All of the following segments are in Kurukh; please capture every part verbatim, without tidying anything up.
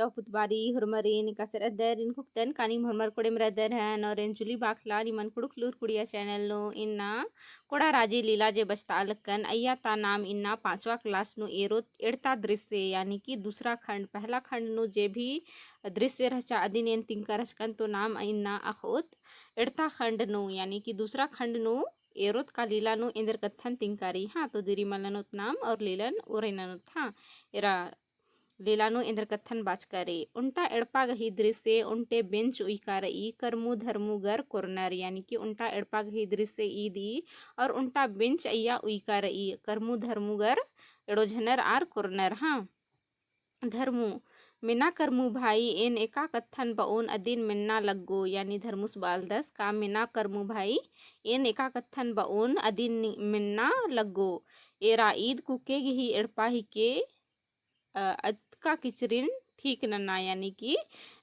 पुतबारी होरमरिन एकासे रअदर, एन कुक्तन कानी होरमर कोड़ेम रअदर हन और एन जुली बाखला निमन कुँड़ुख़ लूर कुड़िया channel नू इन्ना कोड़ा राजी लीला जे बचता लक्कन अइय्या ता नाम इन्ना पाँचवा class नू एरोत एड़ता दृश्य यानी कि दूसरा खंड, पहला खंड नू जे भी दृश्य रहचा अदिन एन तिंका रहचकन तो नाम इन्ना अख़ोत एड़ता खंड नू यानी कि दूसरा खंड नू एरोत का लीला नू एन्देर कत्थन तिंकारी। हाँ, तो दिरी मल ननोत नाम और लीलन ओरे ननोत। हाँ, एरा लीला नू एन्देर कत्थन बाचका रई। ओन्टा एड़पा गही दृश्य ओन्टे bench उइका रई, करमू धर्मू गर कोरनर, यानी कि ओन्टा एड़पा गही दृश्य ईद ई और ओन्टा bench अइय्या उइका रई, करमू धर्मू गर एड़ो झनर आर कोरनर। हाँ, धर्मू, मेना करमू भाई, एन एका कत्थन बओन अदिन मेन्ना लग्गो, यानी धर्मूस बआलदस, का मेना करमू भाई, एन एका कत्थन बओन अदिन नि-, मेन्ना लग्गो। एरा ईद कुके गही एड़पा हिके, अ, अतका किचरिन ठीक नना, यानी कि,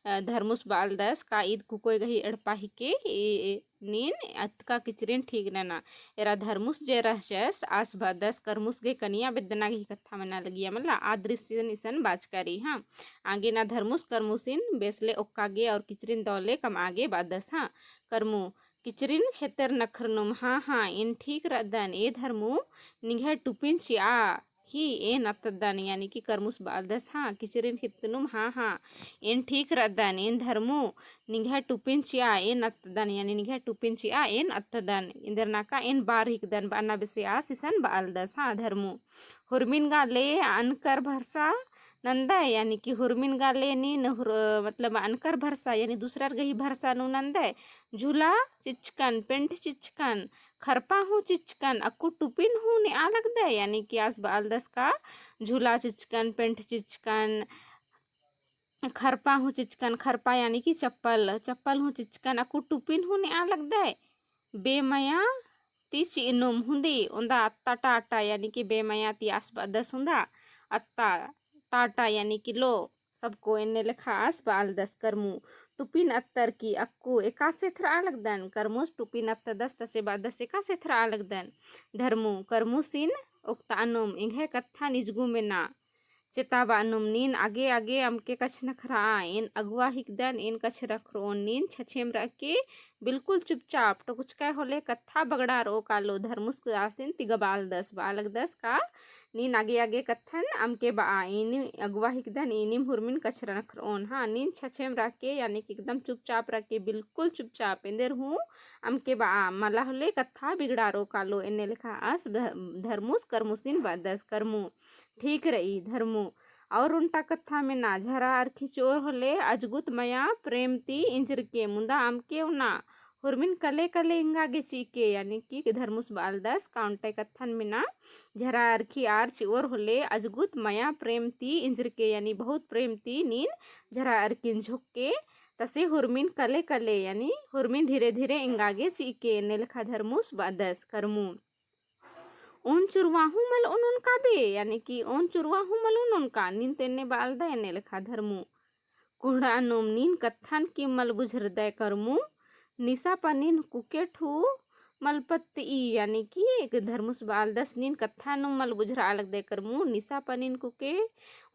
अ, धर्मूस बआलदस का ईद कुकोय गही एड़पा हिके, ए, ए, नीन अतका किचरिन ठीक नना। एरा धर्मूस जे रहचस आस बअदस करमूस गे कनिया बेद्दना गही कत्था मना लगिया मला, आ दृश्यन इसन बाचका रई। हाँ, आगे ना धर्मूस करमूसिन बेसले ओक्का गे और किचरिन दौले कमआ गे बअदस। हाँ, करमू, किचरिन खेतर नखरनुम, हाँ, हाँ, एन ठीक रअदन, ए धर्मू, निंग्है टुपिन चिआ, ही एन अत्तदन, यानी कि करमूस बआलदस, हाँ, किचरिन खेतनुम, हाँ, हाँ, एन ठीक रअदन, एन धर्मू, निंग्है टुपिन चिआ, एन अत्तदन, यानी निंग्है टुपिन चिआ, एन अत्तदन, एन्देर नाका एन बार हिकदन, बअना बेसे आस इसन बआलदस, हाँ, धर्मू। हुरमिन गाले अनकर भरसा नंदय, यानी कि हुरमिन गाले नीन हुर-, मतलब अनकर भरसा, यानी दूसरार गही भरसा नू नंदय, झूला चिच्चकन, पेंट चिच्चकन, खरपा हूँ चिच्चकन, अक्कु टुपिन हूँ नेआ लगदय, यानी कि आस बआलदस का झूला चिच्चकन, पेंट चिच्चकन, खरपा हूँ चिच्चकन, खरपा यानी कि चप्पल, चप्पल हूँ चिच्चकन, अक्कु टुपिन हूँ नेआ लगदय। बेमया ती चिअनुम हुन्दी, ओन्दा अत्ता टाटा, यानी कि बेमया ती आस बअदस ओन्दा अत्ता टाटा, यानी कि लो, सबको एन्ने लेखा आस बआलदस करमू। टुपिन अत्तर की अक्कु एकासे एथरआ लगदन, करमूस टुपिन अत्तदस तसे बअदस एकासे एथरआ लगदन। धर्मू, करमूसिन ओक्तानुम, एंग्है कत्थन इजगु मेना। चेता बअनुम नीन आगे आगे अमके कछनखरआ, एन अगुवा हिकदन, एन कछनखरओन, नीन छछेम रअके बिल्कुल चुपचाप, टोकचकय होले कत्था बगड़ारओ कालो। धर्मूस आसिन तिगा बआलदस, बआलदस का नीन आगे आगे कत्थन अमके बआ, एन अगुवा हिकदन, एनिम हुरमिन कछनखरओन। हाँ, नीन छछेम रअके, यानी कि एकदम चुपचाप रअके, बिल्कुल चुपचाप, एन्देर हूँ अमके बआ, मला होले कत्था बिगड़ारओ कालो, एन्ने लेखा आस ध-, धर्मूस करमूसिन बअदस। करमू, ठीक रई धर्मू। और ओन्टा कत्था मेना, झरा अरखी चिओर होले अजगुत मया प्रेम ती इंजरके, मुन्दा अमके ओना, हुरमिन कले कले एंगा गे चिके, यानी कि धर्मूस बआलदस का ओन्टा कत्थन मेना, झरा अरखी आर चिओर होले अजगुत मया प्रेम ती इंजरके, यानी बहुत प्रेम ती नीन झरा अरखिन झोंकके, तसे हुरमिन कले कले, यानी हुरमिन धीरे धीरे एंगा गे चिके, एन्ने लेखा धर्मूस बअदस। करमू, ओन चुरवा हूँ मल ओनोन का बे, यानी कि ओन चुरवा हूँ मल ओनोन का, नीन तो एन्ने बआलदय, एन्ने लेखा धर्मू। कोहड़ानुम, नीन कत्थन की मल बुझरदय करमू, निसा पनिन कुके ठू मल पत्तई, यानी कि धर्मूस बआलदस, नीन कत्थानुम मल बुझरआ लगदय करमू, निसा पनिन कुके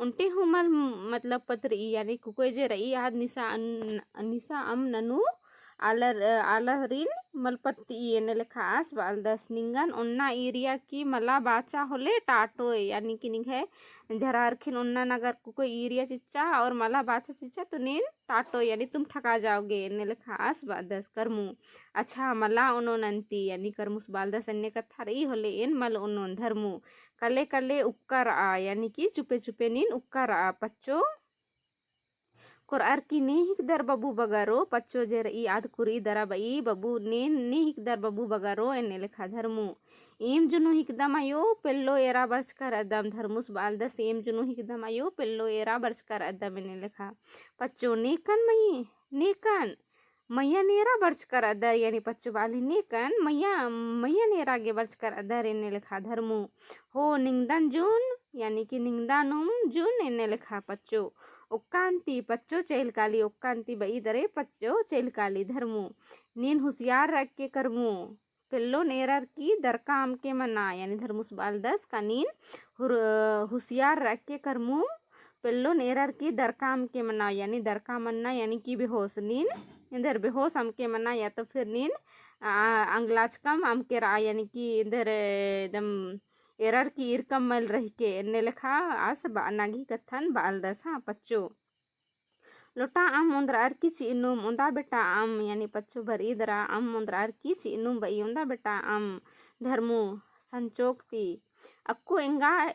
ओन्टे हूँ मल, मतलब, पतरई, यानी कुकोय जे रई आद निसा अन-, निसा अम ननू आलर, आलरिन मल पत्तई, एन्ने लेखा आस बआलदस। निंगन ओन्ना ईरिया की मला बाचा होले टाटोय, यानी कि निंग्है झरा अरखिन ओन्ना नगर कुकोय ईरिया चिच्चा और मला बाचा चिच्चा तो नीन टाटोय, यानी तुम ठका जाओगे, एन्ने लेखा आस बअदस। करमू, अच्छा मला ओनोन अन्ती, यानी करमूस बआलदस एन्ने कत्था रई होले एन मल ओनोन। धर्मू, कले कले उक्का रआ, यानी कि चुपे चुपे नीन उक्का रआ। पच्चो, कोरअर की ने हिकदर बबू बगरो, पच्चो जे रई आद कुरई दरा बई, बबू ने, ने हिकदर बबू बगरो, एन्ने लेखा। धर्मू, एम जुनू हिकदम अयो, पेल्लो एरा बरचका रअदम। धर्मूस बआलदस, एम जुनू हिकदम अयो, पेल्लो एरा बरचका रअदम, एन्ने लेखा। पच्चो, नेकन मई, नेकन, मइय्याँ नेरा बरचका रअदर, यानी पच्चो बआली नेकन, मइय्याँ, मइय्याँ नेरा गे बरचका रअदर, एन्ने लेखा। धर्मू, हो निंगदन जुन, यानी कि निंगदानुम जुन, एन्ने लेखा। पच्चो, ओक्का अन्ती, पच्चो चइल काली, ओक्का अन्ती बई दरे पच्चो चइल काली। धर्मू, नीन हुसियार रअके करमू, पेल्लोन एरर की दरका अमके मना, यानी धर्मूस बआलदस का नीन हुर-, हुसियार रअके करमू, पेल्लोन एरर की दरका अमके मना, यानी दरका मन्ना, यानी कि बेहोश। नीन एन्देर बेहोश अमके मना, या तो फिर नीन, आ, अंगलाचकम अमके रआ, यानी कि एन्देर एकदम एरर की ईरकम मल रहिके, एन्ने लेखा आस बअना गही कत्थन बआलदस, हाँ, पच्चो। लोटा अम्म ओन्द्रअर की चिअनुम, ओन्दा बेटा अम्म, यानी पच्चो बरई दरा, अम्म ओन्द्रअर की चिअनुम बई, ओन्दा बेटा अम्म। धर्मू संचोक ती, अक्कु एंगा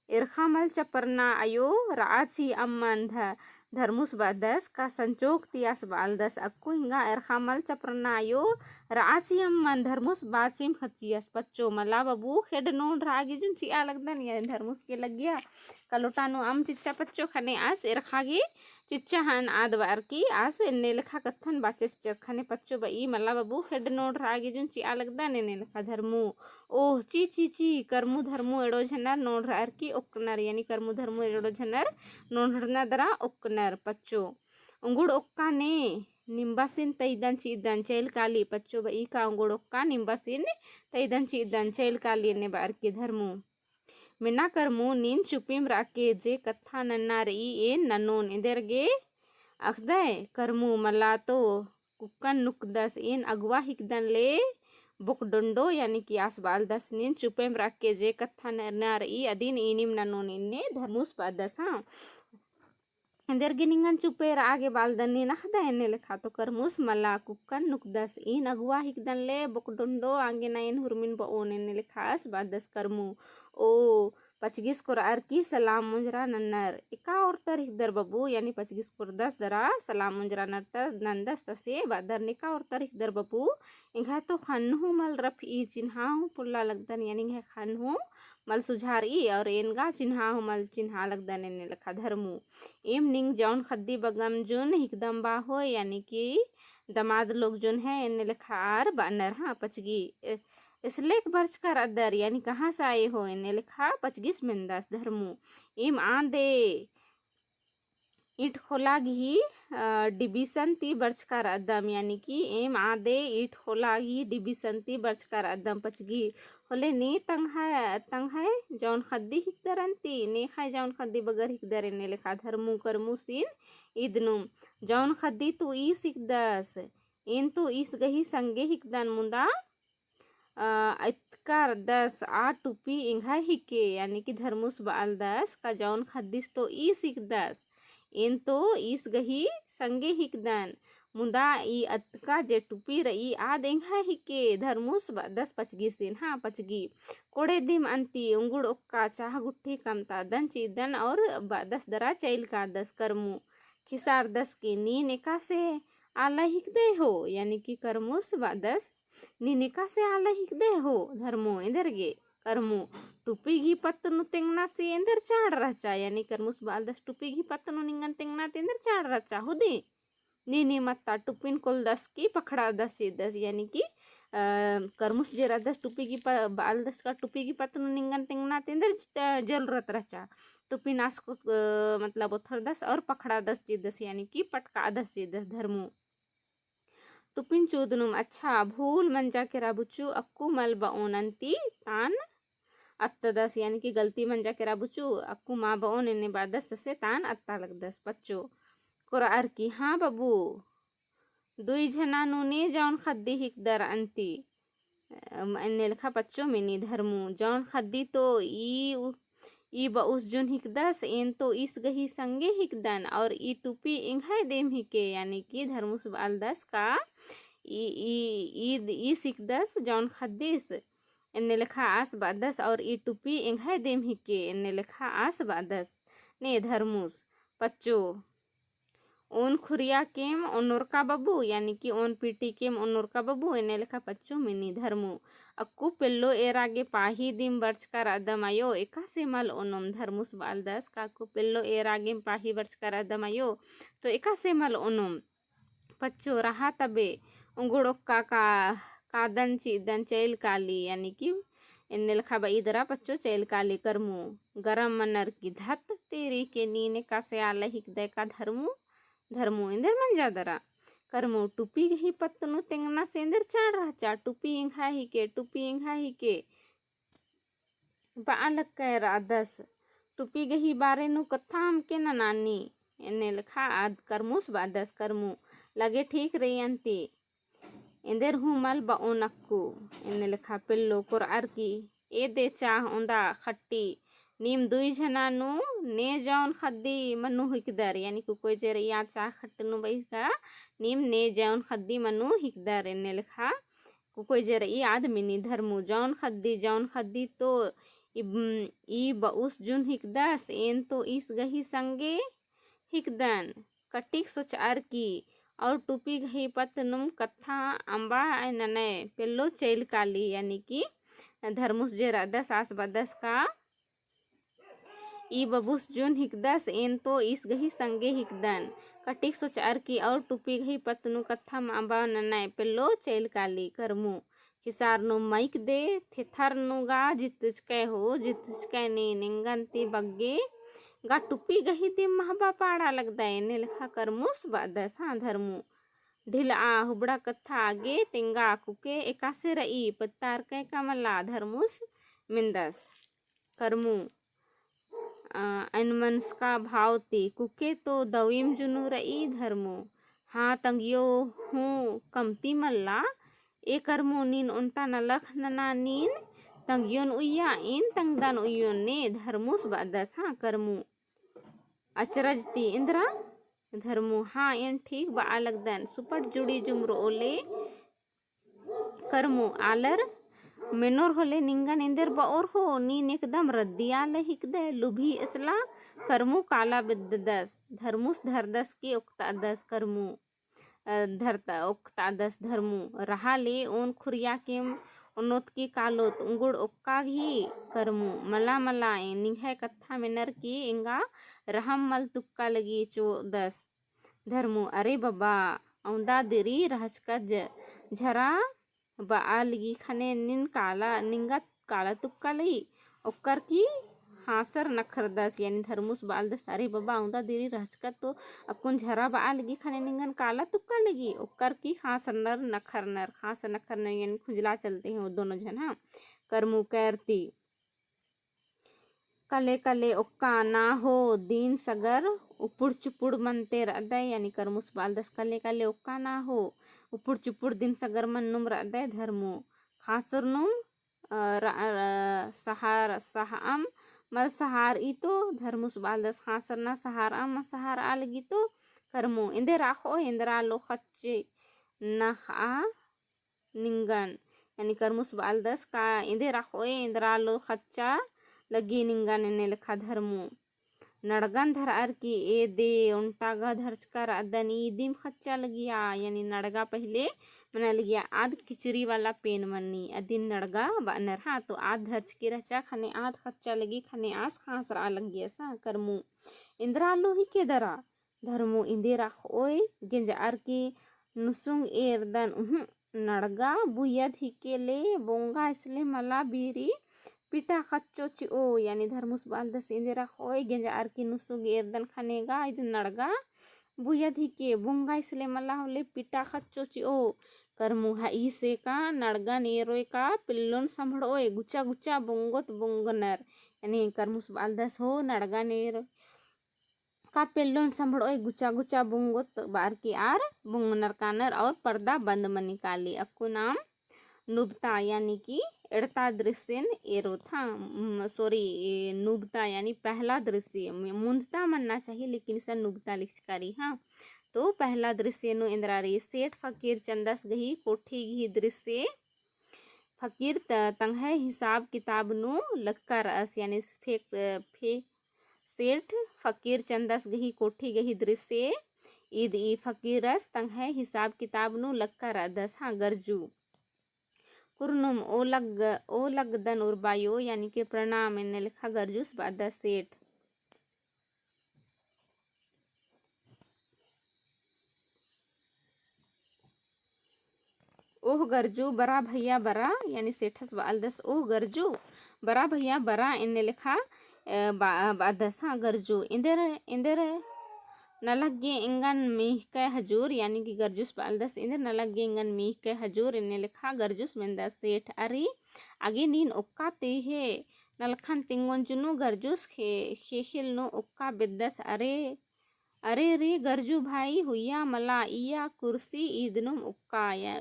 एरखा मल चपरना अयो, रआ ची अम्मन। ध-, धर्मुस बअदस का संचोक ती आस बआलदस, अक्कु एंगा एरखा मल चपरना अयो, रआ ची अम्मन। धर्मुस बाचिम खचियस, पच्चो मला बबू, खेड्ड नोन रआ गे जुन चिआ लगदन, यानी धर्मुस गे लगिया का लोटा नू अम्म चिच्चा पच्चो, ख़ने आस एरखा गे चिच्चा हन आद बअर की आस एन्ने लेखा कत्थन बाचस चिच्चस, ख़ने पच्चो बई, मला बबू, खेड्ड नोन रआ गे जुन चिआ लगदन, एन्ने लेखा। धर्मू, ओह, ची, ची, ची। करमू धर्मू एड़ो झनर नोन रअर की ओक्कनर, यानी करमू धर्मू एड़ो झनर नोन रअना दरा ओक्कनर। पच्चो, उंगुड़ ओक्का ने निम्बासिन तइदन चिअदन चइल काली। पच्चो बई का उंगुड़ ओक्का निम्बासिन तइदन चिअदन चइल काली, एन्ने बअर की। धर्मू, मेना करमू, नीन चुपिम रअके, जे कत्था नन्ना रई एन ननोन। एन्देर गे अख़दय करमू, मला तो कुक्कन नुकदस, एन अगुवा हिकदन ले बोकडोंडो, यानी कि आस बआलदस, नीन चुपिम रअके, जे कत्था नन्ना रई अदिन एनिम ननोन, एन्ने धर्मुस बअदस, हाँ। एन्देर गे निंगन चुपे रआ गे बआलदन, नीन अख़दय, एन्ने लेखा तो करमुस मला कुक्कन नुकदस, एन अगुवा हिकदन ले बोकडोंडो, आंगे ना एन हुरमिन बओन, एन्ने लेखा आस बअदस करमू। ओ, पचगिस कोरअर की सलाम मुंजरा नन्नर, एका ओर्तर हिकदर बबू, यानी पचगिस कोरदस दरा सलाम मुंजरा नन्नर, नन्दस तसे बअदर, एका ओर्तर हिकदर बबू, एंग्है तो ख़न्न हूँ मल रफई, चिन्हा हूँ पोल्ला लगदन, यानी एंग्है ख़न्न हूँ मल सुझारई और एन गा चिन्हा हूँ मल चिन्हा लगदन, एन्ने लेखा। धर्मू, एम निंग जौन ख़द्दी बगम जुन हिकदम बा होय, यानी कि दमाद लोग जुन है, एन्ने लेखा आर बअनर, हाँ, पचगी। ए-, एसलेक बरचका रअदर, यानी कहाँ से आए हो, एन्ने लेखा पचगिस मेन्दस। धर्मू, एम आंदे ईंट खोला गही, अ, division ती बरचका रअदम, यानी कि एम आंदे ईंट खोला गही division ती बरचका रअदम। पचगी, होले ने तंग्है, तंग्है जौन ख़द्दी हिकदर अन्ती, ने ख़ै जौन ख़द्दी बगर हिकदर, एन्ने लेखा। धर्मू करमूसिन इदनुम, जौन ख़द्दी तो ईस हिकदस, एन तो ईस गही संगे हिकदन, मुदा अ, अतका रअदस आ टुपी एंग्है हिके, यानी कि धर्मुस बआलदस का जौन ख़द्दिस तो ईस हिकदस, एन तो ईस गही संगे हिकदन, मुदा ई अतका जे टुपी रई आद एंग्है हिके, धर्मुस बअदस पचगिसिन, हाँ, पचगी। कोड़े दिम अन्ती उंगुड़ ओक्का चाह गुट्ठी कमतादन चिअदन और बअदस दरा चइल कादस। करमू खिसारदस कि नीन एकासे आलय हिकदय हो, यानी कि करमुस बअदस नीन एकासे आलय हिकदय हो। धर्मू एन्देर गे, करमू टुपी गही पत्त नू तेंगना से एन्देर चाड़ रहचा, यानी करमुस बआलदस टुपी गही पत्त नू निंगन तेंगना ती एन्देर चाड़ रहचा हुदी। नीन ई मत्ता टुपिन कोलदस की पखड़ादस चिअदस, यानी कि, अ, करमुस जे रअदस टुपी गही प-, बआलदस का टुपी गही पत्त नू निंगन तेंगना ती एन्देर ज-, जरूरत रहचा। टुपिन आस को, अ, मतलब ओथरदस और पखड़ादस चिअदस, यानी कि पटकादस चिअदस। धर्मू टुपिन चूदनुम, अच्छा, भूल मंजा केरा बुचू, अक्कु मल बओन अन्ती तान अत्तदस, यानी कि गलती मंजा केरा बुचू, अक्कु मा बओन एन्ने बअदस तसे तान अत्ता लगदस। पच्चो कोरअर की, हाँ बबू, दुई झना नू ने जौन ख़द्दी हिकदर अन्ती। अम, एन्ने लेखा पच्चो मेनी। धर्मू, जौन ख़द्दी तो ई उ-, ई बउस जुन हिकदस, एन तो ईस गही संगे हिकदन, और ई टुपी एंग्है देम हिके, यानी कि धर्मुस बआलदस का ई, ई, ई, ईस हिकदस जौन ख़द्दिस, एन्ने लेखा आस बअदस, और ई टुपी एंग्है देम हिके, एन्ने लेखा आस बअदस। ने धर्मुस, पच्चो, ओन खुरिया केम ओनोरका बबू, यानी कि ओन पीटी केम ओनोरका बबू, एन्ने लेखा पच्चो मेनी। धर्मू, अक्कु पेल्लो एरा गे पाही दिम बरचका रअदम अयो, एकासे मल ओनोम। धर्मुस बआलदस का अक्कु पेल्लो एरा गेम पाही बरचका रअदम अयो, तो एकासे मल ओनोम। पच्चो रहा तबे, उंगुड़ ओक्का का, कादन चिअदन चइल काली, यानी कि एन्ने लेखा बई दरा पच्चो चइल काली। करमू, गरम मनर की धत तेरी के, नीन एकासे आलय हिकदय का धर्मू, धर्मू एन्देर मंजा दरा। करमू टुपी गही पत्त नू तेंगना से एन्देर चाड़ रहचा, टुपी एंग्है हिके, टुपी एंग्है हिके। बआ लक्कय रअदस, टुपी गही बारे नू कत्था अमके ननानी, एन्ने लेखा आद करमुस बअदस। करमू, लगे ठीक रई अन्ती, एन्देर हूँ मल बओन अक्कु, एन्ने लेखा पेल्लो कोरअर की, ए दे चाह ओन्दा खट्टी, नीम दुई झना नू ने जौन खद्दी मनु हिकदर, यानी कुकोय जे रई आ चाह खट्टी नू बइका, नीम ने जौन खद्दी मनु हिकदर, एन्ने लेखा कुकोय जे रई आद मिनी। धर्मू, जौन खद्दी, जौन खद्दी तो ई, ई बउस जुन हिकदस, एन तो ईस गही संगे हिकदन, कटिक सोचअर की, और टुपी गही पत्त नुम कत्था अम्बा ननय, पेल्लो चइल काली, यानी कि धर्मुस जे रअदस आस बअदस का, ई बबुस जुन हिकदस, एन तो ईस गही संगे हिकदन, कटिक सोचअर की, और टुपी गही पत्त नू कत्था अम्बा ननय, पेल्लो चइल काली। करमू, खिसार नू मइक दे, थेथर नू गा जितचकय हो, जितचकय नीन एंगन ती बग्गे गा टुपी गही दिम महबा पाड़ा लगदय, एन्ने लेखा करमुस बअदस। हाँ धर्मू, ढिलआ हुबड़ा कत्था आगे तेंगा कुके एकासे रई, पत्तारकय का मला, धर्मुस मेन्दस। करमू, अ, अनमनसका भाव ती कुके तो दविम जुनू रई। धर्मू, हाँ तंगियो हूँ कमती मल्ला, ए करमू नीन ओन्टा नलख नना नीन तंगियोन उइया, एन तंगदन उइयोन ने, धर्मुस बअदस। हाँ करमू, अचरज ती एन्दरा? धर्मू, हाँ एन ठीक बआ लगदन, सुपट जुड़ी जुमरो ओले। करमू, आलर मेनोर होले निंगन एन्देर बओर हो, नीन एकदम रद्दी आलर हिकदय, लुभी एसला। करमू काला बेद्ददस, धर्मुस धरदस की ओक्तादस। करमू, अ, धरता ओक्तादस। धर्मू, रहा ले ओन खुरिया केम ओनोत की कालोत उंगुड़ ओक्का गही। करमू, मला मला, ए निंग्है कत्था मेनर की एंगा रहम मल तुक्का लगी। चोदस। धर्मू, अरे बबा, औंदा दिरी रहचकत ज-, झरा बआ लगी खने नीन काला, निंगा काला तुक्का लगी, ओक्कर की ख़ासर नखरदस, यानी धर्मुस बालदस, अरे बबा, औंदा दिरी रहचकत तो अक्कुन झरा बआ लगी खने निंगन काला तुक्का लगी, ओक्कर की ख़ासर नर नखरनर, ख़ासर नखरनर, यानी खुजला चलते हैं वो दोनों झन, हाँ, करमू कैरती। कले कले ओक्का ना हो, दिन सगर उपुड़ चुपुड़ मनते रअदय, यानी करमुस बालदस कले कले ओक्का ना हो, उपुड़ चुपुड़ दिन सगर मन्नुम रअदय। धर्मू, ख़ासरनुम, अ, र-, र-, सहार, सहाअम मल सहारई तो। धर्मुस बालदस ख़ासरना सहारअम मल सहारआ लगी तो। करमू, एन्देर अख़ओ, एन्दरा लो ख़च्ची नख़आ निंगन, यानी करमुस बालदस का एन्देर अख़ओ, एन्दरा लो ख़च्चा लगी निंगन, एन्ने लेखा। धर्मू, नड़गन धरअर की ए दे ओन्टा गा धरचका रअदन, ई दिम ख़च्चा लगिया, यानी नड़गा पहिले मना लगिया, आद किचरी वाला पेन मन्नी, अदिन नड़गा बअनर, हाँ, तो आद धरचकी रहचा खने आद ख़च्चा लगी खने आस ख़ासरआ लगिया सा। करमू, एन्दरा लो हिके दरा। धर्मू, एन्देर अख़ओय, गेंजअर की नुसुंग एरदन, उहुं, नड़गा बुयद हिके ले बोंगा इसले मला बीरी पिटा ख़च्चो चिओ, यानी धर्मुस बालदस एन्देर अख़ओय, गेंजअर की नुसुंग एरदन खने गा, इद नड़गा बुयद हिके बोंगा इसले मला होले पिटा ख़च्चो चिओ। करमू, हई से का नड़गन एरोय का पेल्लोन सम्भड़ओय, गुचा गुचा बोंगोत बोंगनर, यानी करमुस बालदस हो नड़गन एर का पेल्लोन सम्भड़ओय गुचा गुचा बोंगोत बअर की आर बोंगनर कानर और पर्दा बंद मनी काली। अक्कु नाम नुबता यानी कि एड़ता दृश्यन एरोत, हाँ, उम, sorry, ए, नुबता यानी पहला दृश्य, मु-, मुन्दता मन्ना चाहिए, लेकिन इसन नुबता लिखचका रई, हाँ। तो पहला दृश्य नू एन्दरा रई, सेठ फकीर चंदस गही कोठी गही दृश्य। फकीर त-, तंग्है हिसाब किताब नू लक्का रअस, यानी फे-, फे-, सेठ फकीर चंदस गही कोठी गही दृश्य। ईद ई फकीरस तंग्है हिसाब किताब नू लक्का रअदस, हाँ, गरजू। कुरनुम ओ लग-, ओ लगदन उर्बायो, यानी कि प्रणाम, एन्ने लेखा गरजूस बअदस सेठ। ओह गरजू बरा भैया बरा, यानी सेठस बअलदस, ओह गरजू बरा भैया बरा, एन्ने लेखा, अ, बा-, बअदस, हाँ, गरजू। एन्देर, एन्देर नलख गे एंगन मीहकय हजूर, यानी कि गरजूस बअलदस, एन्देर नलख गे एंगन मीहकय हजूर, एन्ने लेखा गरजूस मेन्दस सेठ। अरे, आगे नीन ओक्का ते हे, नलखन तिंगोन जुनू गरजुस खे-, ख़ेख़ेल नू ओक्का बेद्दस, अरे, अरे रे गरजू भाई, हुइया मला इया कुर्सी ईदनुम ओक्का। या,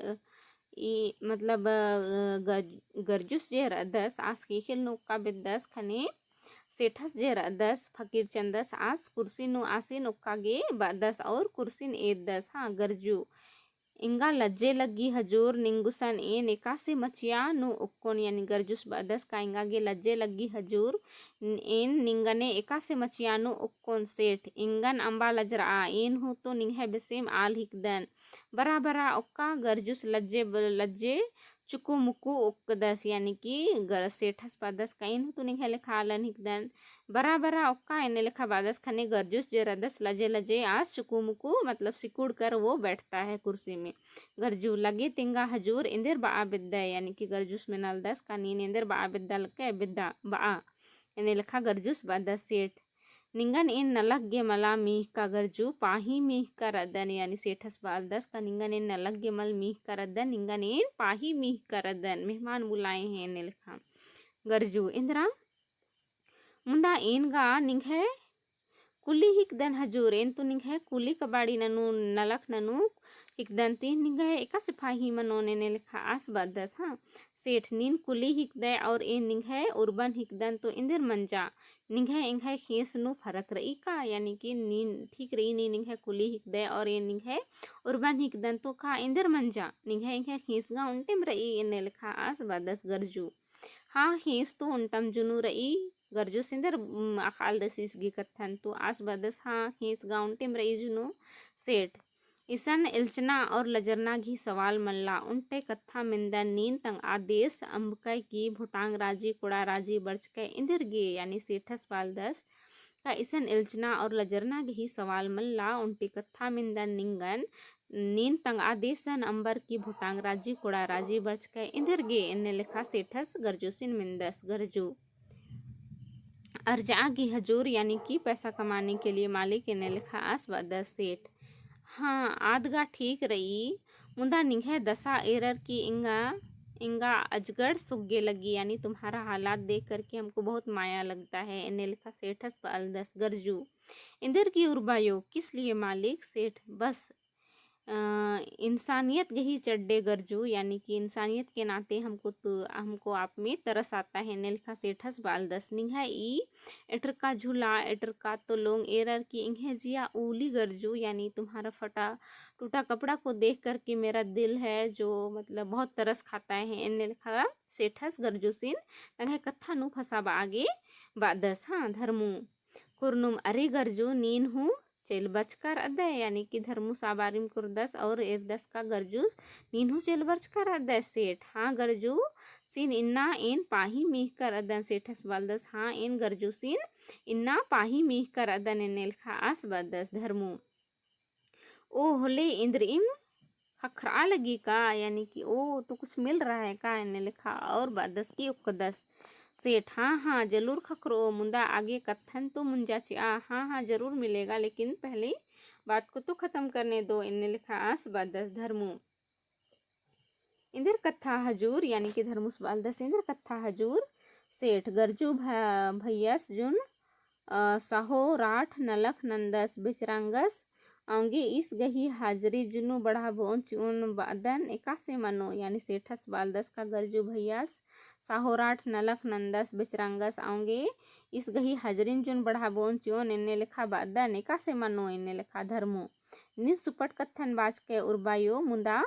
ई मतलब, अ, गज-, गरजुस जे रअदस आस ख़ेख़ेल नू ओक्का बेद्दस ख़ने सेठस जे रअदस फ़कीर चंदस आस कुर्सी नू आसिन ओक्का गे बअदस और कुर्सिन एद्दस। हाँ गरजू, एंगा लज्जे लग्गी हजूर, निंगुसन एन एकासे मचिया नू ओक्कोन, यानी गरजुस बअदस का एंगा गे लज्जे लग्गी हजूर, एन निंगने एकासे मचिया नू ओक्कोन सेठ, एंगन अम्बा लजरआ, एन हूँ तो निंग्है बेसेम आल हिकदन। बरा बरा ओक्का गरजुस लज्जे ब-, लज्जे चुकु मुकु ओक्कदस, यानी कि गर-, सेठस बअदस का एन हूँ तो निंग्है लेखा आलन हिकदन। बरा बरा ओक्का एन्ने लेखा बअदस ख़ने गरजुस जे रअदस लजे लजे आस चुकु मुकु मतलब सिकुड़ कर वो बैठता है कुर्सी में। गरजू लगे तेंगा हजूर एन्देर बआ बेद्दय, यानी कि गरजुस मेनालदस का नीन एन्देर बआ बेद्दा लक्कय बेद्दा बआ। एन्ने लेखा गरजुस बअदस सेठ। निंगन एन नलख गे मला मीख़का गरजू, पाही मीख़का रअदन, यानी सेठस बआलदस का निंगन एन नलख गे मल मीख़का रअदन, निंगन एन पाही मीख़का रअदन, मेहमान बुलाए हैं एन्ने लेखा। गरजू, एन्दरा मुन्दा एन गा निंग्है कुली हिकदन हजूर, एन तो निंग्है कुली कबाड़ी ननू नलख ननू हिकदन, तो एन निंग्है एकासे पाही मनोन एन्ने लेखा आस बअदस। हाँ सेठ, नीन कुली हिकदय और एन निंग्है उर्बन हिकदन तो एन्देर मंजा, निंग्है एंग्है ख़ेस नू फरक रई का? यानी कि नीन ठीक रई, नीन निंग्है कुली हिकदय और एन निंग्है उर्बन हिकदन तो का एन्देर मंजा, निंग्है एंग्है ख़ेस गा ओन्टेम रई एन्ने लेखा आस बअदस गरजू। हाँ, ख़ेस तो ओन्टम जुनू रई। गरजुस एन्देर, उम, अख़ालदस ईस गही कत्थन तो आस बअदस, हाँ, ख़ेस गा ओन्टेम रई जुनू। सेठ, इसन एल्चना और लजरना गही सवाल मल्ला, ओन्टे कत्था मेन्दन नीन तंग आदेस अम्बकय की भोटांग राजी, कोड़ा राजी बरचकय एन्देर गे, यानी सेठस बआलदस का इसन एल्चना और लजरना गही सवाल मल्ला, ओन्टे कत्था मेन्दन निंगन नीन तंग आदेसन अम्बर की भोटांग राजी, कोड़ा राजी बरचकय एन्देर गे, एन्ने लेखा सेठस गरजुसिन मेन्दस। गरजू, अर्जआ गे हजूर, यानी कि पैसा कमाने के लिए मालिक, एन्ने लेखा आस बअदस सेठ। हाँ, आद गा ठीक रई, मुदा निंग्है दसा एरर की एंगा, एंगा अजगड़ सुग्गे लगी, यानी तुम्हारा हालात देख करके हमको बहुत माया लगता है, एन्ने लेखा सेठस बअलदस। गरजू, एन्देर गे उर्बायो, किस लिए मालिक? सेठ, बस अ, इंसानियत गही चड्डे गरजू, यानी कि इंसानियत के नाते हमको तो, हमको आप में तरस आता है, एन्ने लेखा सेठस बअलदस। निंग्है ई एटरका झूला, एटरका तो लोंग एरर की एंग्है जिया उली गरजू, यानी तुम्हारा फटा टूटा कपड़ा को देख करके मेरा दिल है जो मतलब बहुत तरस खाता है, एन्ने लेखा सेठस गरजुसिन तंग्है कत्था नू फसाबआ गे बअदस। हाँ धर्मू, कुरनुम, अरे गरजू, नीन हूँ चेल बचका रअदय, यानी कि धर्मू साबारिम कुरदस और एरदस का गरजू, नीन हूँ चेल बचका रअदय सेठ। हाँ गरजूसिन इन्ना एन पाही मीख़का रअदन, सेठस बअलदस, हाँ एन गरजूसिन इन्ना पाही मीख़का रअदन, एन्ने लेखा आस बअदस। धर्मू, ओ होले, एन्दरिम ख़क्खरआ लगी का, यानी कि ओ तो कुछ मिल रहा है का, एन्ने लेखा और बअदस की ओक्कदस। सेठ, हाँ हाँ जरूर ख़क्खरओ, मुदा आगे कत्थन तो मुंजा चिआ। हाँ हाँ जरूर मिलेगा, लेकिन पहले बात को तो ख़त्म करने दो, एन्ने लेखा आस बअदस। धर्मू, एन्देर कत्था हजूर, यानी कि धर्मूस बअलदस एन्देर कत्था हजूर। सेठ, गरजू भ-, भैयस जुन, अ, साहो राठ नलख नन्दस बेचरंगस, औंगे ईस गही हाजरी जुनू बढ़ाबओन चिओन बअदन एकासे मनो, यानी सेठस बअलदस का गरजू भैयस साहो राठ नलख नन्दस बेचरंगस, औंगे ईस गही हाजरिन जुन बढ़ाबओन चिओन एन्ने लेखा बअदन एकासे मनो, एन्ने लेखा। धर्मू, नीन सुपट कत्थन बाचके उर्बायो, मुदा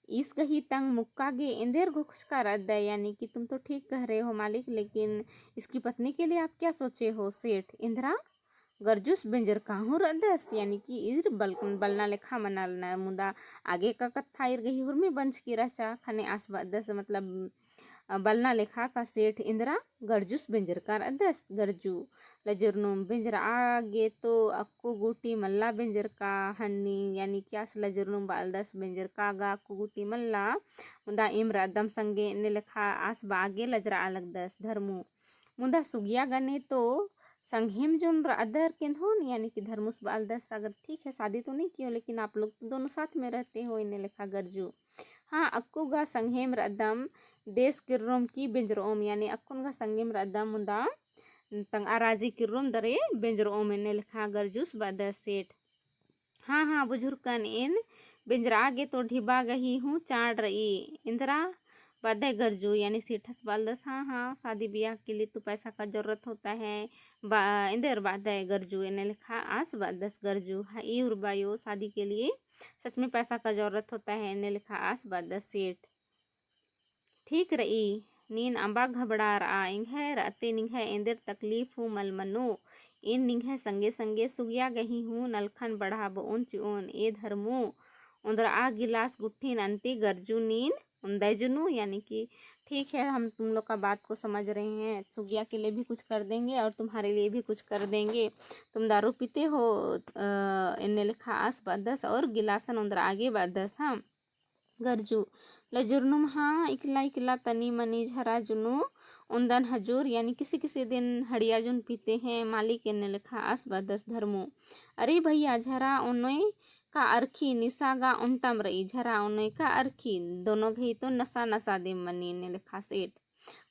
ईस गही तंग मुक्का गे एन्देर घोखचका रअदय, यानी कि तुम तो ठीक कह रहे हो मालिक, लेकिन इसकी पत्नी के लिए आप क्या सोचे हो? सेठ, एन्दरा गरजूस बेंजरका हूँ रअदस, यानी कि ईर बल-, बलना लेखा मनालना, मुदा आगे का कत्था ईर गही हुरमी बंचकी रहचा, ख़ने आस बअदस, मतलब, अ, बलना लेखा का सेठ एन्दरा गरजूस बेंजरका रअदस। गरजू, लजरनुम, बेंजरआ गे तो अक्कु गूटी मल्ला बेंजरका हन्नी, यानी कि आस लजरनुम बअलदस बेंजरका गा अक्कु गूटी मल्ला, मुदा एम रअदम संगे, एन्ने लेखा आस बआ गे लजरआ लगदस। धर्मू, मुदा सुगिया गने तो संगेम जुन रअदर केन्दोन, यानी कि धर्मूस बअलदस, अगर ठीक है शादी तो नहीं किए हो लेकिन आप लोग तो दोनों साथ में रहते हो, एन्ने लेखा। गरजू, हाँ, अक्कु गा संगेम रअदम देस किर्रोम की बेंजरओम, यानी अक्कुन गा संगेम रअदम मुदा तंगआ राजी किर्रोम दरे बेंजरओम एन्ने लेखा गरजुस बअदस सेठ। हाँ, हाँ, बुझुरकन एन बेंजरआ गे तो ढिबा गही हूँ चाड़ रई। एन्दरा बअदय गरजू, यानी सेठस बअलदस, हाँ, हाँ, शादी बियाह के लिए तो पैसा का जरूरत होता है। बा-, एन्देर बअदय गरजू, एन्ने लेखा आस बअदस गरजू। हाँ, ई उर्बायो शादी के लिए सच में पैसा का जरूरत होता है, एन्ने लेखा आस बअदस सेठ। ठीक रई, नीन अम्बा घबड़ारआ, एंग्है रअते निंग्है एन्देर तकलीफ हूँ मल मनो। एन निंग्है संगे संगे सुगिया गही हूँ नलखन बढ़ाबओन चिओन। ए धर्मू, ओन्दरआ गिलास गुट्ठिन अन्ती गरजू नीन ओन्दय जुनू, यानी कि ठीक है, हम तुम लोग का बात को समझ रहे हैं, सुगिया के लिए भी कुछ कर देंगे और तुम्हारे लिए भी कुछ कर देंगे। तुम दारू पीते हो, अ, एन्ने लेखा आस बअदस और गिलासन ओन्दरआ गे बअदस, हाँ। गरजू, लजुरनुम हाँ, इकला इकला तनी मनी झरा जुनू ओन्दन हजूर, यानी किसी किसी दिन हड़िया जुन पीते हैं मालिक, एन्ने लेखा आस बअदस धर्मू। अरे भैया, झरा ओनोय का अरखी, निसा गा ओन्टम रई, झरा ओनोय का अरखी, दोनों घई तो नसा नसा दिम मनी, एन्ने लेखा सेठ।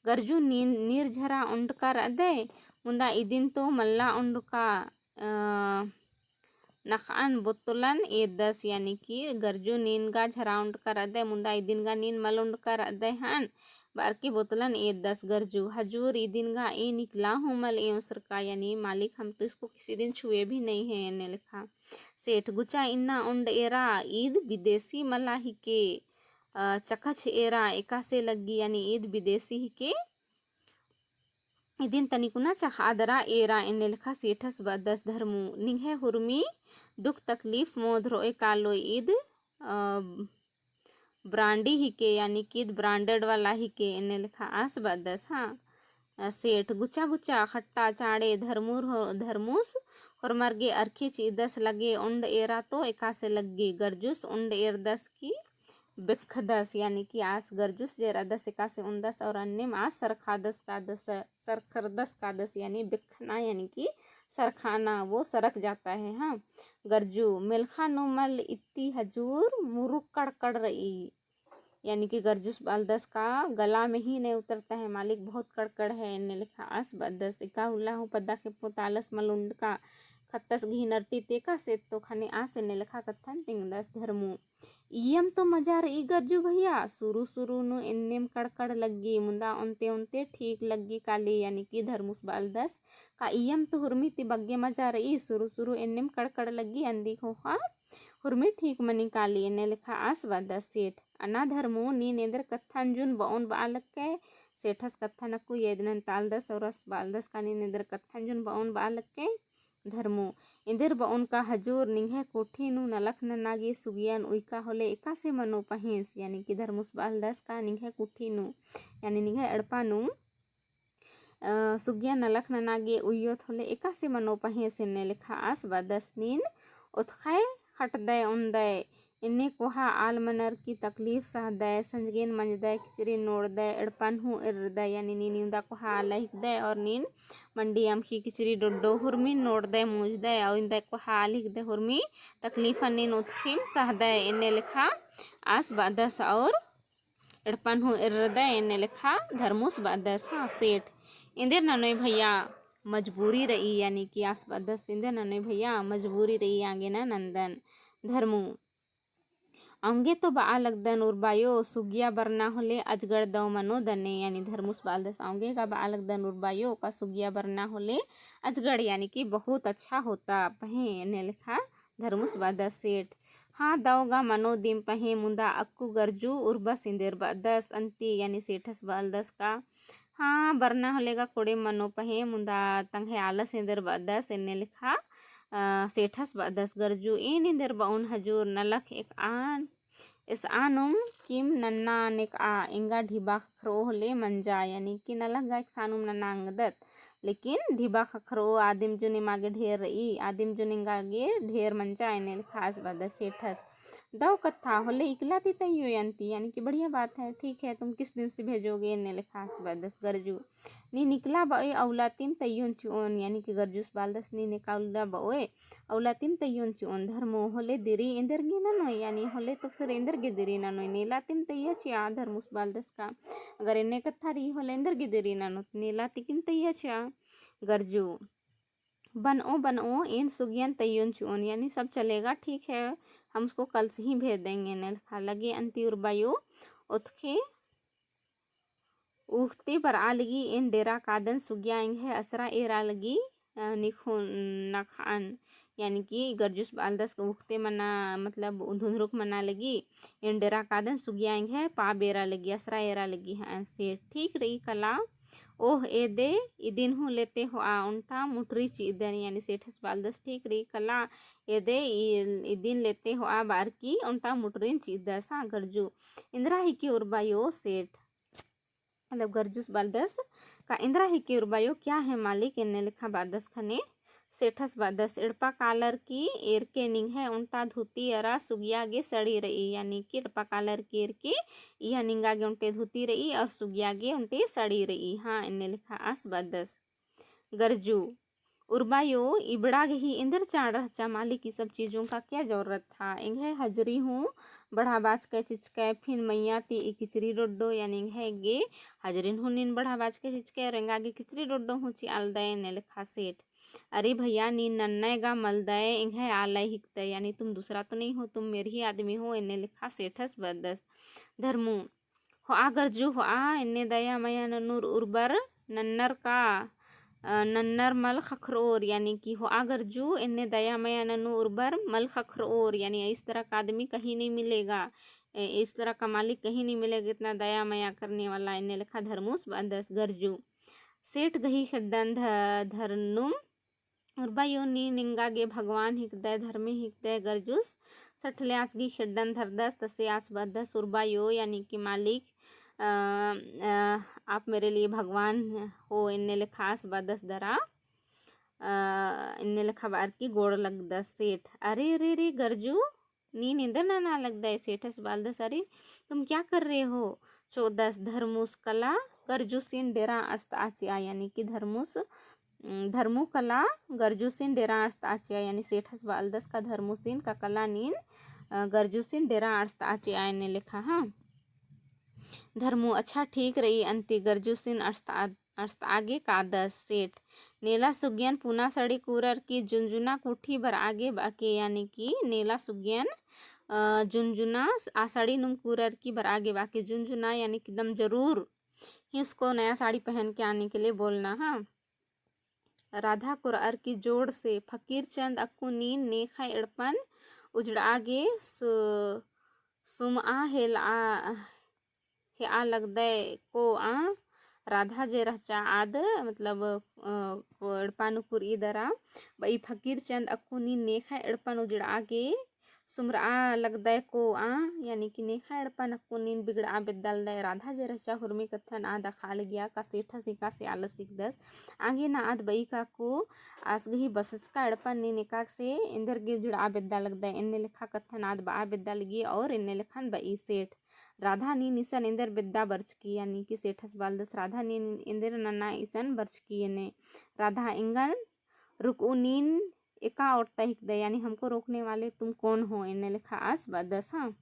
गरजू नीन नीर झरा ओन्टका रअदय, मुदा इदिन तो मल्ला ओन्टका, अ, नखअन बोतलन एरदस, यानी कि गरजू नीन गा झरा ओन्टका रअदय, मुदा इदिन गा नीन मल ओन्टका रअदय हन, बअर की बोतलन एरदस गरजू। हजूर इदिन गा एन इकला हूँ मल एवंसरका, यानी मालिक हम तो इसको किसी दिन छुए भी नहीं है, एन्ने लेखा। सेठ, गुचा इन्ना ओन्ड एरा, ईद बिदेसी मला हिके, अ, चखच एरा एकासे लग्गी, यानी ईद बिदेसी हिके। इदिन तनिकुना चखआ दरा एरा, एन्ने लेखा सेठस बअदस धर्मू। निंग्है हुरमी दुख तकलीफ मोधरोए कालोय, ईद, अ, ब्रांडी हिके, यानी कि ईद branded वाला हिके, एन्ने लेखा आस बअदस, हाँ। अ, सेठ, गुचा गुचा खट्टा चाड़े धर्मूर हो-, धर्मूस होरमर गे अरखी चिदस लगे ओन्ड एरा तो एकासे लग्गी। गरजूस ओन्ड एरदस की बेखदस, यानी कि आस गरजुस जे रअदस एकासे ओन्दस और अन्नेम आस सरखादस कादस, सरखरदस कादस, यानी बेखना, यानी कि सरखाना, वो सरक जाता है। हाँ, गरजू, मेलखा नू मल इत्ती हजूर, मुरुक कड़कड़ रई, यानी कि गरजुस बअलदस का गला में ही नहीं उतरता है मालिक, बहुत कड़कड़ है, एन्ने लेखा आस बअदस। एका उल्ला हूँ पद्दा खेप्पो ता आलस मल ओन्डका, खत्तस घी नरटी तेका से तो खने आस, एन्ने लेखा कत्थन तिंगदस धर्मू। इय्यम तो मजा रई गरजू भैया, सुरु सुरु नू एन्नेम कड़कड़ लग्गी, मुदा ओन्ते ओन्ते ठीक लग्गी काली, यानी कि धर्मुस बअलदस का इय्यम तो हुरमी ती बग्गे मजा रई, सुरु सुरु एन्नेम कड़कड़ लग्गी, अन्दी ख़ोख़ा हुरमी ठीक मनी काली, एन्ने लेखा आस बअदस सेठ। अना धर्मू, नीन एन्देर कत्थन जुन बओन बआ लक्कय, सेठस कत्थन अक्कु येदनन तालदस और आस बअलदस का नीन एन्देर कत्थन जुन बओन बआ लक्कय। धर्मू, एन्देर बओन का हजूर, निंग्है कोठी नू नलख नना गे सुगियन उइका होले एकासे मनो पहेंस, यानी कि धर्मुस बअलदस का निंग्है कोठी नू, यानी निंग्है एड़पा नू, अ, सुगियन नलख नना गे उइयोत होले एकासे मनो पहेंस, एन्ने लेखा आस बअदस। नीन ओतखय खटदय ओन्दय, एन्ने कोहा आल मनर की तकलीफ सहदय, संजगेन मंजदय, किचरी नोड़दय, एड़पन हूँ एर्रदय, यानी नीन इवंदा कोहा आल हिकदय और नीन मंडी अमखी किचरी डोड्डो हुरमिन नोड़दय मुंजदय, और इवंदा कोहा आल हिकदय हुरमी तकलीफन नीन ओतखिम सहदय, एन्ने लेखा आस बअदस और एड़पन हूँ एर्रदय, एन्ने लेखा धर्मुस बअदस। हाँ सेठ, एन्देर ननोय भैया मजबूरी रई, यानी कि आस बअदस, एन्देर ननोय भैया मजबूरी रई, आंगे ना नन्दन। धर्मू, औंगे तो बआ लगदन उर्बायो, सुगिया बरना होले अजगड़ दव मनो दने, यानी धर्मुस बअलदस, औंगे का बआ लगदन उर्बायो, का सुगिया बरना होले अजगड़, यानी कि बहुत अच्छा होता पहें, एन्ने लेखा धर्मुस बअदस सेठ। हाँ, दव गा मनो दिम पहें, मुदा अक्कु गरजू उर्बस एन्देर बअदस अन्ती, यानी सेठस बअलदस का। हाँ, बरना होले गा कोड़े मनो पहें, मुदा तंग्है आलस एन्देर बअदस, एन्ने लेखा, अ, सेठस बअदस गरजू, एन एन्देर बओन हजूर, नलख एकआन, एसआनुम किम नन्ना नेकआ, एंगा ढिबा ख़क्खरओ होले मंजा, यानी कि नलख गा एकसानुम नना अंगदत, लेकिन ढिबा ख़क्खरओ आदिम जुन एमा गे ढेर रई, आदिम जुन एंगा गे ढेर मंजा एन्ने लेखा आस बअदस सेठस। दव कत्था होले इकला ती तइयो अन्ती, यानी कि बढ़िया बात है, ठीक है, तुम किस दिन से भेजोगे एन्ने लेखा आस बअदस गरजू। नीन इकला बओय अउला तिम तइयोन चिओन, यानी कि गरजूस बअदस नीन एका अउला बओय अउला तिम तइयोन चिओन। धर्मू होले दिरी एन्देर गे ननोय, यानी होले तो फिर एन्देर गे दिरी ननोय, नेला तिम तइया चिआ धर्मूस बअदस का। अगर एन्ने कत्था रई होले एन्देर गे दिरी ननोत, नेला ती किम तइया चिआ। गरजू बनो बनो एन सुगियन तइयोन चिओन, यानी सब चलेगा, ठीक है, हम उसको कल से ही भेज देंगे एन्ने लेखा लगे अन्ती उर्बायो। ओतखे उखते बरआ लगी एन डेरा कादन सुगिया एंग्है असरा एरा लगी, अ, निखुन नखअन, यानी कि गरजूस बअदस उखते मना, मतलब धुंधरुक मना लगी एन डेरा कादन सुगिया एंग्है पा बेरा लगी, असरा एरा लगी, हाँ, से ठीक रई कला। ओह एदे इदिन हूँ लेते होआ ओन्टा मुटरी चिअदन, यानी सेठस बअदस ठीक रई कला। एदे इ-, इदिन लेते होआ बअर की ओन्टा मुटरिन चिअदस, हाँ, गरजू। इन्द्रा हिके उर्बायो सेठ, मतलब गरजूस बअदस का इन्द्रा हिके उर्बायो, क्या है मालिक एन्ने लेखा बअदस ख़ने। सेठस बअदस एड़पा कालर की एरके निंग्है ओन्टा धुती अरा सुगिया गे सड़ी रई, यानी कि एड़पा कालर की एरके इहा निंगा गे ओन्टे धुती रई और सुगिया गे ओन्टे सड़ी रई, हाँ, एन्ने लेखा आस बअदस। गरजू उर्बायो, इबड़ा गही एन्देर चाड़ रहचा मालिक, ई सब चीजों का क्या जरूरत था? एंग्है हजरी हूँ बढ़ा बाचकय चिचकय, फिन मइय्याँ ती ई किचरी डोड्डो, यानी एंग्है गे हजरिन हूँ नीन बढ़ा बाचकय चिचकय और एंगा गे किचरी डोड्डो हूँ चिआ लगदय एन्ने लेखा सेठ। अरे भइया, नीन नन्नय गा मलदय, एंग्है आलय हिकदय, यानी तुम दूसरा तो नहीं हो, तुम मेर ही आदमी हो, एन्ने लेखा सेठस बअदस। धर्मू, होआ गरजू होआ, एन्ने दया मया ननूर उर्बर नन्नर का, अ, नन्नर मल ख़क्खरओर, यानी कि होआ गरजू, एन्ने दया मया ननू उर्बर मल ख़क्खरओर, यानी इस तरह का आदमी कहीं नहीं मिलेगा, ए, इस तरह का मालिक कहीं नहीं मिलेगा, इतना दया मया करने वाला, एन्ने लेखा धर्मूस बअदस गरजू। सेठ गही खेड्डन ध-, धरनुम उर्बायो, नीन एंगा गे भगवान हिकदय, धर्मे हिकदय गरजूस। सठले आस गही खेड्डन धरदस, तसे आस बअदस उर्बायो, यानी कि मालिक, अ, अ, आप मेरे लिए भगवान हो, एन्ने लेखा आस बअदस दरा। अ, एन्ने लेखा बअर की गोड़ लगदस सेठ। अरे, अरे, अरे, गरजू, नीन एन्देर नना लगदय? सेठस बअदस, अरे, तुम क्या कर रहे हो? चोदस धर्मूस कला गरजूसिन डेरा अंड़सतआ चिआ, यानी कि धर्मूस, उम, धर्मू कला गरजूसिन डेरा अंड़सतआ चिआ, यानी सेठस बअदस का धर्मूसिन का कला नीन, अ, गरजूसिन डेरा अंड़सतआ चिआ एन्ने लेखा, हाँ। धर्मू, अच्छा ठीक रई अन्ती गरजूसिन अंड़सतआ अंड़सतआ गे कादस सेठ। नेला सुगियन पुना सड़ी कुरर की जुनजुना कुठी बरआ गे बाके, यानी कि नेला सुगियन, अ, जुनजुना आ सड़ी नुम कुरर की बरआ गे बाके। जुनजुना यानी कि एकदम जरूर ही उसको नया साड़ी पहन के आने के लिए बोलना, हाँ। राधा कुरअर की जोर से, फकीर चंद अक्कु नीन नेखय एड़पन उजड़आ गे सु-, सुमआ हेलआ हेआ लगदय को आ। राधा जे रहचा आद, मतलब, अ, को एड़पा नू कुरई दरा, बई फकीर चंद अक्कु नीन नेखय एड़पन उजड़आ गे सुमरआ लगदय को आ, यानी कि नेखय एड़पन अक्कु नीन बिगड़आ बेद्दा लगदय। राधा जे रहचा हुरमी कत्थन आद अख़आ लगिया का सेठस एकासे आलस हिकदस। आगे ना आद बई का अक्कु आस गही बसचका एड़पन नीन एकासे एन्देर गे उजड़आ बेद्दा लगदय, एन्ने लेखा कत्थन आद बआ बेद्दा लगी और एन्ने लेखन बई सेठ। राधा नीन इसन एन्देर बेद्दा बरचकी, यानी कि सेठस बअदस राधा नीन एन्देर नना इसन बरचकी एन्ने। राधा एंगन रुकऊ, नीन एका ओर्ता हिकदय, यानी हमको रोकने वाले तुम कौन हो, एन्ने लेखा आस बअदस, हाँ।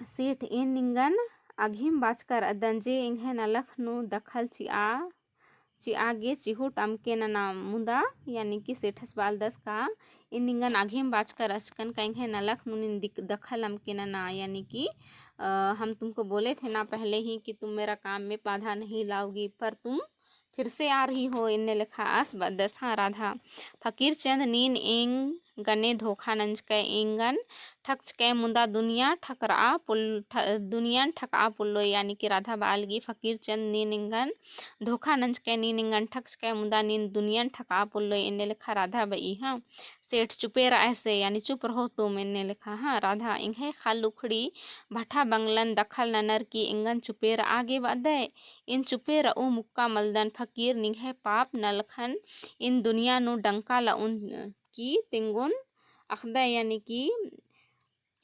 सेठ, एन निंगन अघिम बाचका रअदन जे एंग्है नलख नू दखल चिआ चिआ गे चिहुट अमके नना मुदा, यानी कि सेठस बअदस का एन निंगन अघिम बाचका रहचकन का एंग्है नलख नू नीन दिक-, दखल अमके नना, यानी कि, अ, हम तुमको बोले थे ना पहले ही कि तुम मेरा काम में बाधा नहीं लाओगी, पर तुम फिर से आ रही हो, एन्ने लेखा आस बअदस, हाँ। राधा, फकीर चंद नीन एंगने धोखा नंजकय, एंगन ठकचकय मुदा दुनिया ठकरआ पुल-, ठ-, दुनियन ठकआ पुल्लोय, यानी कि राधा बआ लगी, फकीर चंद नीन एंगन धोखा नंजकय, नीन एंगन ठकचकय मुदा नीन दुनियन ठकआ पुल्लोय, एन्ने लेखा राधा बई, हाँ। सेठ चुपे रअय से, यानी चुप रहो तुम, एन्ने लेखा, हाँ। राधा, एंग्है खल उखड़ी भठा बंगलन दखल ननर की एंगन चुपे रआ गे बअदय, एन चुपे रऊ मुक्का मलदन फकीर, निंग्है पाप नलखन एन दुनिया नू डंका लउन की तिंगुन अख़दय, यानी कि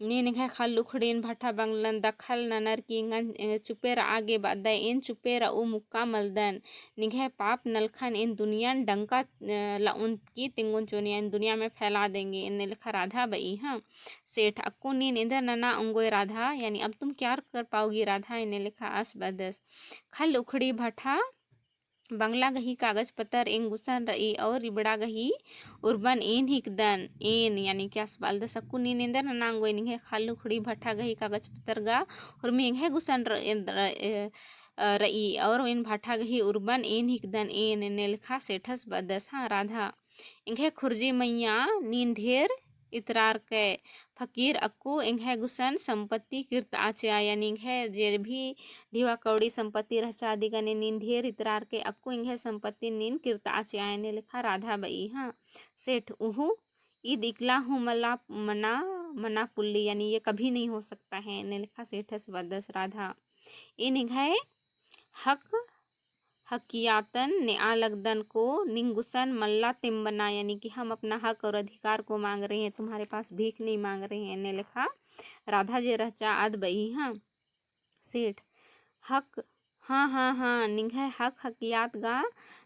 नीन एंग्है खल उखड़िन भठा बंगलन दखल ननर की एंगन, ए, चुपे रआ गे बअदय, एन चुपे रऊ मुक्का मलदन, निंग्है पाप नलखन एन दुनियन डंका, ए, लउन की तिंगुन चोनिया, एन दुनिया में फैला देंगे, एन्ने लेखा राधा बई, हाँ। सेठ, अक्कु नीन एन्देर नना ओंगोय राधा, यानी अब तुम क्या कर पाओगी राधा, एन्ने लेखा आस बअदस। खल उखड़ी भठा बंगला गही कागज पत्तर एंग गुसन रई और इबड़ा गही उर्बन एन हिकदन, एन, यानी कि आस बअलदस अक्कु नीन एन्देर नना ओंगोय, निंग्है खल उखड़ी भठा गही कागज पत्तर गा हुरमी एंग्है गुसन र-, र-, ए, अ, रई और एन भठा गही उर्बन एन हिकदन, एन, एन्ने लेखा सेठस बअदस, हाँ राधा। एंग्है खुर्जी मइय्याँ नीन ढेर इतरारकय फकीर, अक्कु एंग्है गुसन संपत्ति किर्तआ चिआ, यानी एंग्है जे भी ढिवा कौड़ी संपत्ति रहचा अदिगने नीन ढेर इतरारकय, अक्कु एंग्है संपत्ति नीन किर्तआ चिआ, एन्ने लेखा राधा बई, हाँ। सेठ, उहु ईद इकला हूँ मला मना, मना पुल्ली, यानी ये कभी नहीं हो सकता है, एन्ने लेखा सेठस बअदस राधा। एन एंग्है हक हकियातन नेआ लगदन को निंग गुसन मल्ला तिम्बना, यानी कि हम अपना हक और अधिकार को मांग रहे हैं, तुम्हारे पास भीख नहीं मांग रहे हैं, एन्ने लेखा राधा जे रहचा आद बई, हाँ। सेठ, हक, हाँ, हाँ, हाँ, निंग्है हक हकियात गा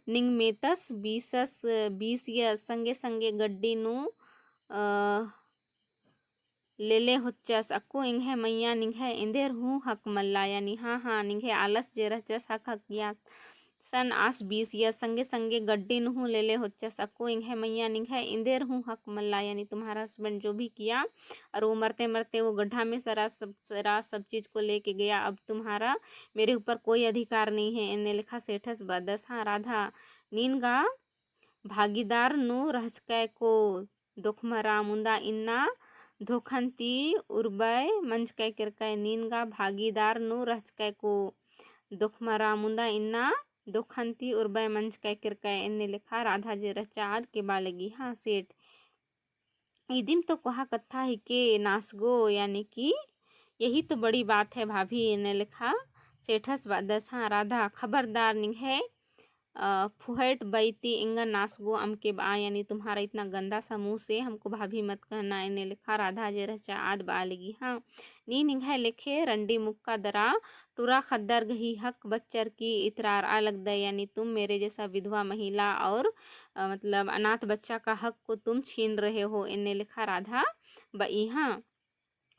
निंग मेतस बीसस, बीसियस संगे संगे गड्डी नू, अ, लेले होच्चस, अक्कु एंग्है मइय्याँ निंग्है एन्देर हूँ हक मल्ला, यानी हाँ, हाँ, निंग्है आलस जे रहचस हक हकियातन आस बीसियस संगे संगे गड्डी नू हूँ लेले होच्चस, अक्कु एंग्है मइय्याँ निंग्है एन्देर हूँ हक मल्ला, यानी तुम्हारा husband जो भी किया और वो मरते मरते वो गड्ढा में सरा सब, सरा सब चीज को लेके गया, अब तुम्हारा, मेरे ऊपर कोई अधिकार नहीं है, एन्ने लेखा सेठस बअदस, हाँ राधा, नीन गा भागीदार नू रहचकय को दोखमरा मुदा इन्ना धोखन ती उर्बय मंजकय केरकय, नीन गा भागीदार नू रहचकय को दोखमरा मुदा इन्ना धोखन ती उर्बय मंजकय केरकय, एन्ने लेखा राधा जे रहचा आद केबा लगी, हाँ सेठ। इदिम तो कोहा कत्था हिके नासगो, यानी कि यही तो बड़ी बात है भाभी, एन्ने लेखा सेठस बअदस, हाँ राधा, खबरदार निंग्है अ, फुहट बई ती एंगन नासगो अमके बआ, यानी तुम्हारा इतना गंदा सा मुँह से हमको भाभी मत कहना, एन्ने लेखा राधा जे रहचा आद बआ लगी, हाँ। नीन एंग्है लेखे रंडी मुक्का दरा टुरा ख़द्दर गही हक बच्चर की इतरारआ लगदय, यानी तुम मेरे जैसा विधवा महिला और, अ, मतलब अनाथ बच्चा का हक को तुम छीन रहे हो, एन्ने लेखा राधा बई, हाँ।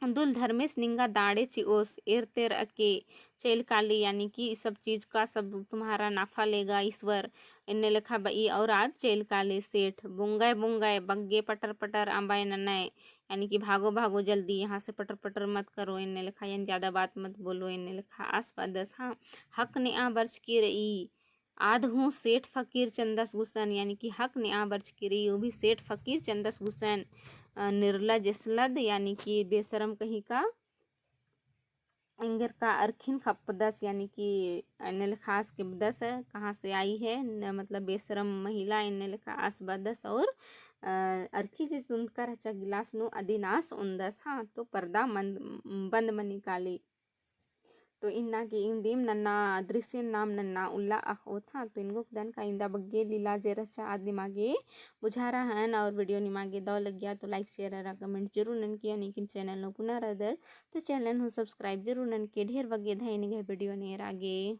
दुल धर्मेस निंगा दाड़े चिओस, एरतेर अके चैल काली, यानी कि ई सब चीज का सब तुम्हारा नाफा लेगा ईश्वर, एन्ने लेखा बई और आद चैल काली सेठ। बोंगय बोंगय बग्गे पटर पटर अम्बय ननय, यानी कि भागो भागो जल्दी यहाँ से, पटर पटर मत करो, एन्ने लेखा, यानी ज्यादा बात मत बोलो, एन्ने लेखा आस बअदस, हाँ। हक नेआ बरचकी रई, आद हूँ सेठ फकीर चंदस गुसन, यानी कि हक नेआ बरचकी रई, वो भी सेठ फकीर चंदस गुसन, अ, निर्लज एसलद, यानी कि बेशरम कहीं का, एंगेर का अरखिन खप्पदस, यानी कि एन्ने लेखा आस केबदस, कहाँ से आई है, न, मतलब बेशरम महिला, एन्ने लेखा आस बअदस, और, अ, अरखी जे तुंदका रहचा गिलास नू अदिन आस ओन्दस, हाँ, तो पर्दा मंद, बंद मनी काली। तो इन्ना गे इन्दिम नन्ना दृश्य नाम नन्ना उल्ला अख़ओत, हाँ। तो इन्गोक दन का इन्दा बग्गे लीला जे रहचा आद निमा गे बुझारआ हन और video निमा गे दव लग्गिया तो like, share अरा comment जरूर ननके, यानी कि channel नू पुना रअदर तो channel हूँ subscribe जरूर ननके। ढेर बग्गे धैन निंग्है video नेरा गे।